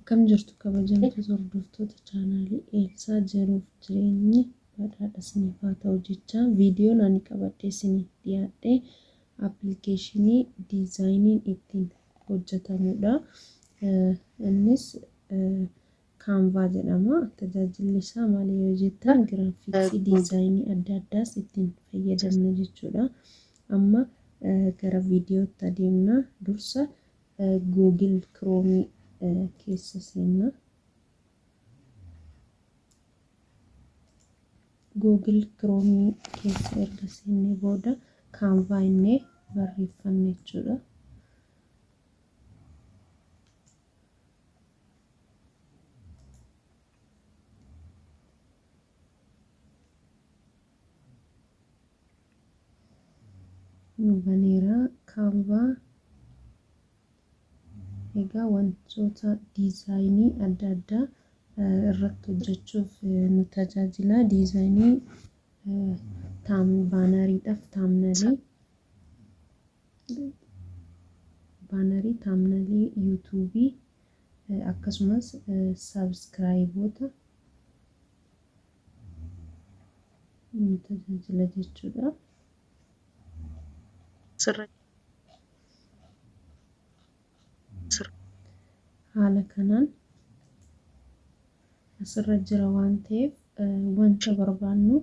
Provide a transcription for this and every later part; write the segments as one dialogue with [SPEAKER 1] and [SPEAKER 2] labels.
[SPEAKER 1] Akkam jirtu kabajamtoota hordoftoota chaanaalii Eelsaa Jiruuf Jireenyi Badhaadha isiniif haa ta'u jecha viidiyoon ani qabadhee isiniif dhiyaadhe appilikeeshinii diizaayiniin ittiin hojjetamudha. Innis Canva jedhama. Tajaajilli isaa maali yoo jettan giraafiksii diizaayinii adda addaas ittiin fayyadamna jechuudha. Amma gara viidiyootti adeemna. Dursa Google Chrome keessa seenna. Google Chrome keessa erga seennee booda Canva innee barreeffanna jechuudha. Nu baneera Canva. Egaa wantoota diizaayinii adda addaa irratti hojjechuuf nu tajaajila. Diizaayinii baanariidhaaf taamnalii baanarii taamnalii yuutuubii akkasumas sabiskiraayiboota nu tajaajila jechuudha.
[SPEAKER 2] Sirra sirra.
[SPEAKER 1] Haala kanaan asirra jira waan ta'eef wanta barbaannu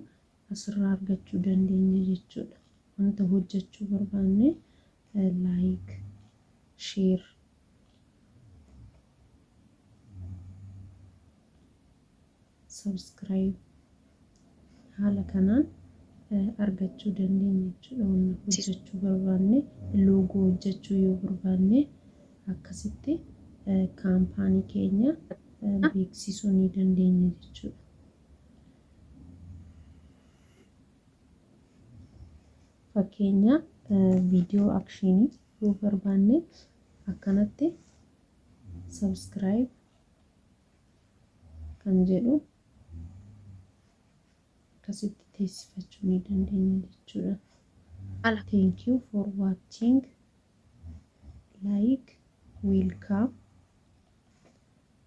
[SPEAKER 1] asirraa argachuu dandeenya jechuudha. Wanta hojjechuu barbaanne like, share, subscribe haala kanaan argachuu dandeenya jechuudha. Wanna hojjechuu barbaanne loogoo hojjechuu yoo barbaanne akkasitti kaampaanii keenya beeksisuu ni dandeenya jechuudha. Fakkeenya viidiyoo akshinii yoo barbaanne akkanatti subscribe kan jedhu akkasitti teessifachuu ni dandeenya jechuudha. Thank you for watching. Like, welcome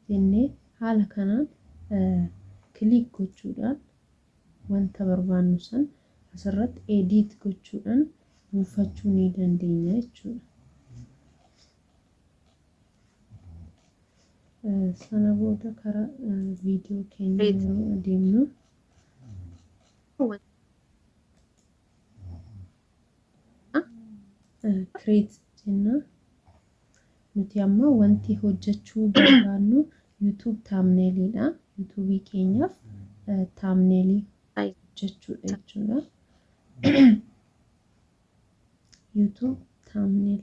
[SPEAKER 1] jennee haala kanaan click gochuudhaan wanta barbaannu san asirratti edit gochuudhaan buufachuu ni dandeenya jechuudha. Sana booda karaa viidiyoo keenya yeroo adeemnu create jenna. Nuti amma wanti hojjechuu barbaannu YouTube thumbnailidha. YouTube keenyaaf thumbnailii hojjechuudha jechuudha. YouTube thumbnail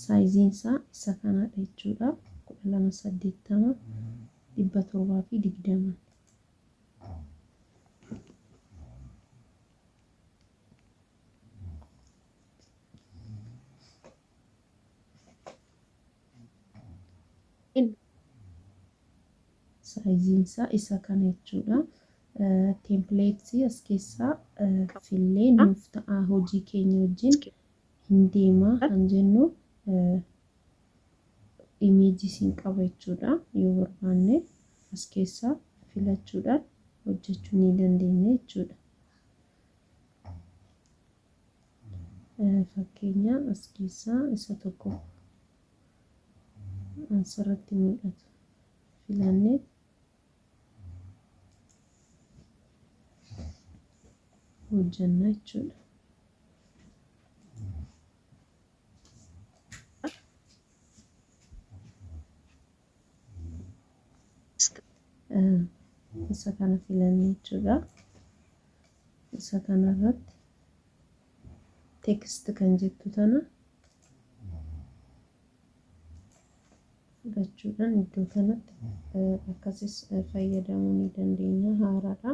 [SPEAKER 1] saayiziin isaa isa kanadha jechuudha. 1280 720. Saayiziin isaa isa kana jechuudha. Teempileetii as keessaa fillee nuuf ta'a hojii keenya wajjin hin deema kan jennu imeejii siin qaba jechuudha. Yoo barbaanne as keessaa filachuudhaan hojjechuu ni dandeenya jechuudha. Fakkeenya as keessaa isa tokko asirratti mul'atu filannee hojjenna jechuudha. Isa kana filanne jechuudha. Isa kana irratti text kan jettu tana fudhachuudhaan iddoo kanatti akkasis fayyadamuu ni dandeenya haaraadha.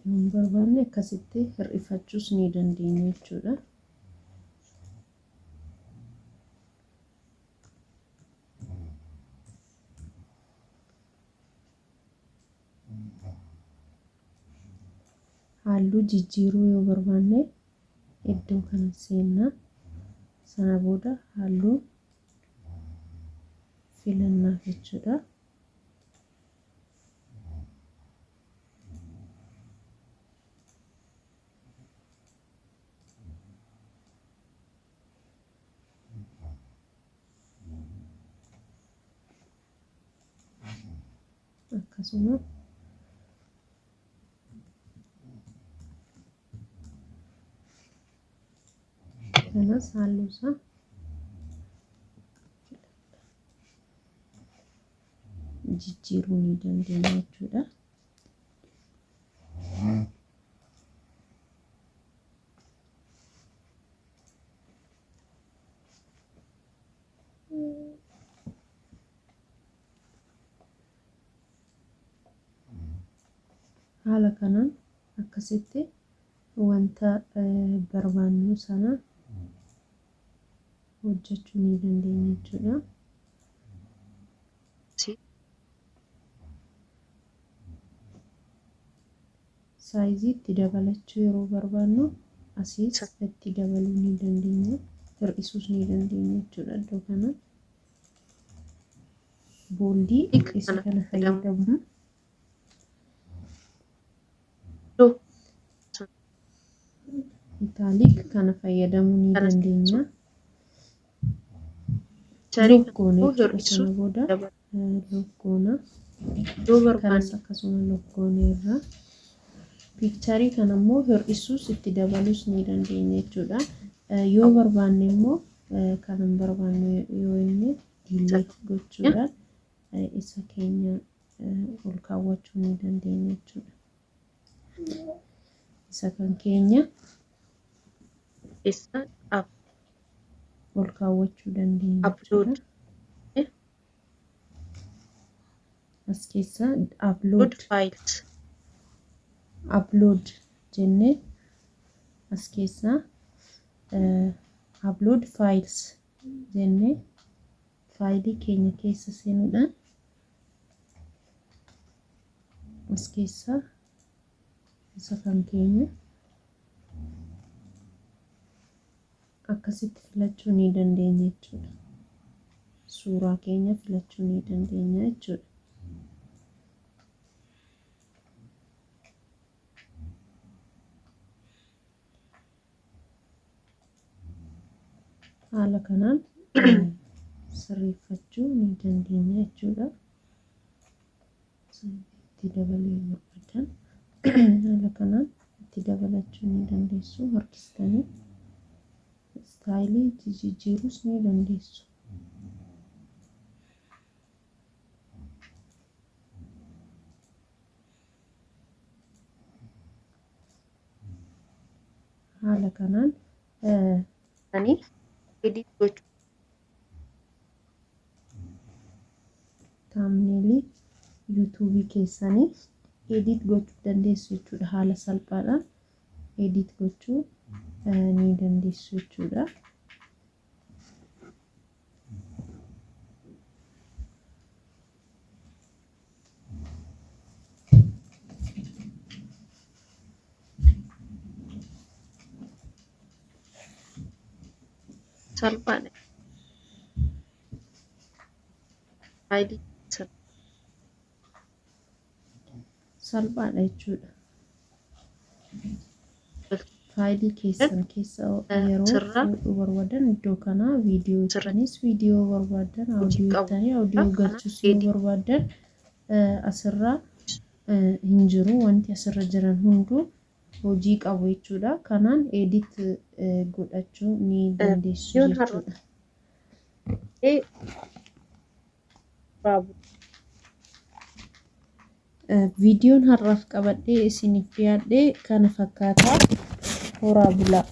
[SPEAKER 1] Yoo hin barbaanne akkasitti hir'ifachuus ni dandeenya jechuudha. Halluu jijjiiruu yoo barbaanne iddoo kana seenna. Sana booda halluu filannaaf jechuudha. Akkasuma kanas halluu isaa jijjiiruu ni dandeenya jechuudha. Haala kanaan akkasitti wanta barbaannu sana hojjechuu ni dandeenya jechuudha. Saayizii itti dabalachuu yeroo barbaannu asiis itti dabaluu ni dandeenya, hir'isuus ni dandeenya jechuudha iddoo kana. Booldii isa kana fayyadamna. Itaaliik kana fayyadamuu ni dandeenya. Look goona jechuudha sana booda look goona. Kanas akkasuma look goone irra. Piikcharii kana immoo hir'isuus itti dabaluus ni dandeenya jechuudha. Yoo barbaanne immoo kan hin barbaanne yoo inni delete gochuudhaan isa keenya ol kaawwachuu ni dandeenya jechuudha. Isa kan keenya ol kaawwachuu dandeenya jechuudha. As keessa upload upload jennee as keessa upload files jennee faayilii keenya keessa seenuudhaan as keessa isa kan keenya akkasitti filachuu ni dandeenya jechuudha. Suuraa keenya filachuu ni dandeenya jechuudha. Haala kanaan sirreeffachuu ni dandeenya jechuudha. Itti dabaluu yoo barbaadan haala kanaan itti dabalachuu ni dandeessu harkistanii istaayilii jijjiiruus ni dandeessu. Haala kanaan
[SPEAKER 2] Edit gochuu
[SPEAKER 1] thumbnailii yuutuubii keessanii edit gochuu dandeessu jechuudha. Haala salphaadhaan edit gochuu ni dandeessu jechuudha.
[SPEAKER 2] Salphaadha. Faayilii
[SPEAKER 1] Salphaadha jechuudha. Faayilii keessan keessa yeroo fuudhuu barbaadan iddoo kanaa viidiyoo ittanis viidiyoo barbaadan audiyoo ittanii audiyoo galchuus yoo barbaadan asirraa hin jiru wanti asirra jiran hunduu hojii qabu jechuudha. Kanaan edit godhachuu ni dandeessu jechuudha. Viidiyoon har'aaf qabadhee isiniif dhiyaadhe kana fakkaata. Horaa bulaa.